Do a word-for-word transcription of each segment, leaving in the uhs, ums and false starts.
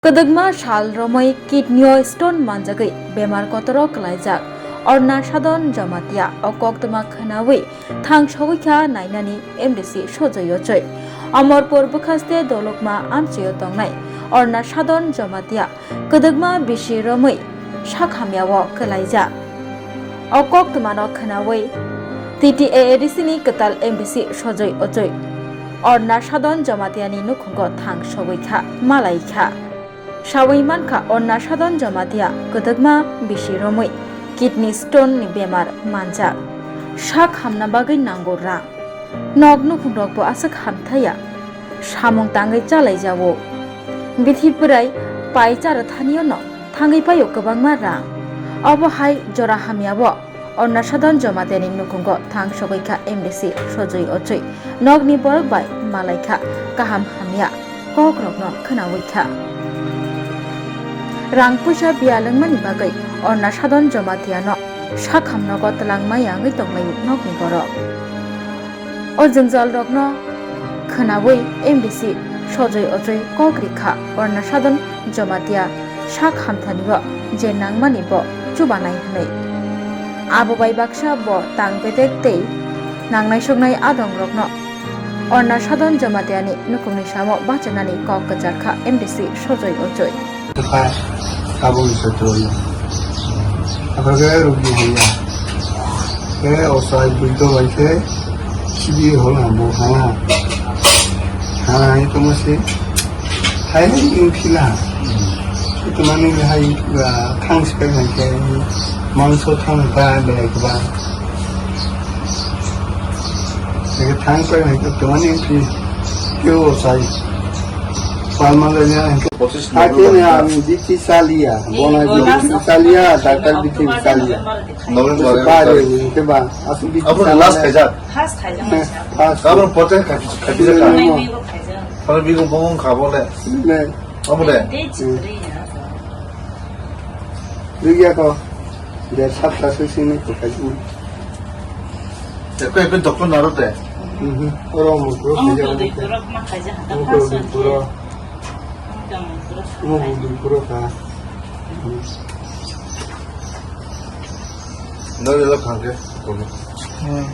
Kwdwkma sal romwi kidney-o stone manjagwi bemar kotoro kwlaijak Orna Sadon Jamatia o koktwma khwnawi thang sogwi kha nainani M D C Sojoy Ochoi. Omorpur bwkhaste Dolokma amchio tongnai Orna Sadon Jamatia kwdwkma bisi romwi sak hamyao kwlaijak. O koktwmano khwnawi T T A A D C ni kwtal M D C Sojoy Ochoi Orna Sadon Jamatiani nukhungo thang sogwi kha, malai kha. Sawi mankha Orna Sadon Jamatia kwdwkma bisi romwi kidney stone ni bemar manjak. Sak hamna bagwi nango rang. Nok nukhungrokbo aswk hamthaya. Samung tangwi chalaijao. Bithi bwrai pai chara thanio no thangwi paio kwbangma rang. Obo hai jora hamyao Orna Sadon Jamatiani nukhungo thang sogwi kha M D C Sojoy Ochoi. Nokni borok bai malai kha kaham hamya kokrokno khwnawi kha. Rang puisa biyalwngmani bagwi Orna Sadon Jamatiano sak hamnogo twlangma yangwi tonglaio nokni borok. O jwngjalrokno khwnawi M D C Sojoy Ochoi kok rikha, Orna Sadon Jamatia sak hamthanio je nangmani bo chubanai hwnwi. Abo bai baksa bo tang bedek tei nangnai soknai adongrokno Orna Sadon Jamatiani nukhungni samo bachanani kok kwchar kha M D C Sojoy Ochoi. Kha, abo ni sotro ya. Apa ke rugi haya. Ke osai bulto bai ke sibi hol hambo hana. Hana itu masih. Hai ni yung kila. Itu mani hai, ah, thang spek hai ke mangso thang ba belai ba. Ke thang spek hai ke itu mani yung ki. Kyo osai. Palma le ya. Akhirnya bithi salia, bona bithi salia, daktar bithi salia. November. Bare ni ke ba, asu bithi salia. Last khaijak. First khaijak. First. Karon porte khaijak. Karon bigo bongong khabo le. Ne. Abo le. Rigya ko. Der sapta sini ko khaijak. Ekko ekko doktor naro te. Mhm. Oro mo puro khaijak. Mo puro. Mo budi puro kha. Nari lo khangke. Hmm.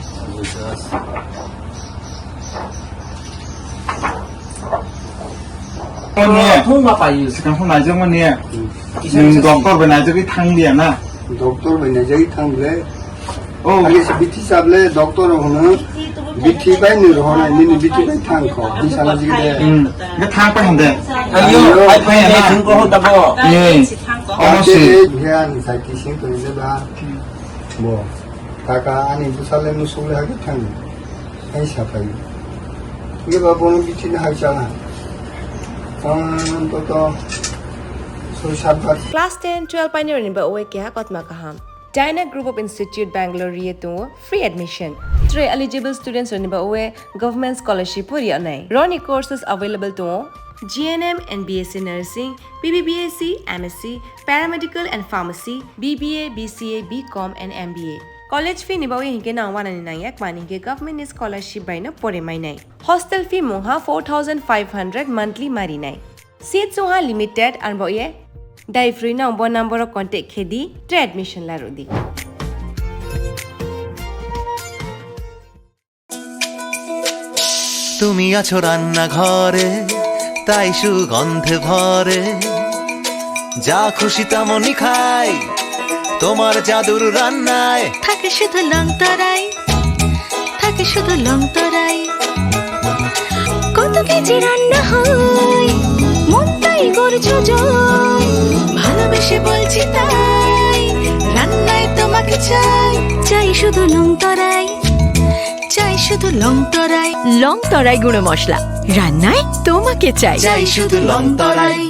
Niya. Thung ma payu. Sikang phung naijak ma niya. Hmm. Nwng doctor bai naijagwi thang liya na. Doctor bai naijagwi thang le. Oh. Ani se bithi sable doctor hono bithi bai ni rohonai nini bithi bai thang kho. Di sana jigde. Hmm. Ga thang pa hande. Ayo, ayo, ai pai na thang ko ho dabo. Ni. Omo si. Ate he ani sai kising to le ba. Bo. Kaka ani busale musuk le hagi thang. Hai sapai. Nge ba bono bithi na hai chala. Ang to to. Soi sat bat. Class ten, twelve painirokni ba oe keha kotma kaham. Dyna Group of Institute Bangalore ri tongo free admission. Tre eligible students rokni ba oe government scholarship pori onai. Roni courses available tongo G N M and B S C Nursing, B B B S C, M S C, Paramedical and Pharmacy, B B A, B C A, B Com and M B A. College fee ni bagwi hinkhe nang wanani nangya kmani hinkhe government ni scholarship bai no pore mainai. Hostel fee mungha four thousand five hundred monthly marinai. Seats wngha limited, arbo ye dai free no bo number o contact khe di, tre admission la rw di. তুমি আছো রান্নাঘরে, তাই সুগন্ধে ভরে। যা খুশি তেমনই খাই, তোমার জাদুর রান্নায়। থাকে শুধু লং তরাই, থাকে শুধু লং তরাই। কত কেজি রান্না হয়, মনটাই করছো জয়। ভালোবেসে বলছি তাই, রান্নায় তোমাকে চাই। চাই শুধু লং তরাই, চাই শুধু লং তরাই। লং তরাই গুঁড়ো মশলা, রান্নায় তোমাকে চাই। চাই শুধু লং তরাই।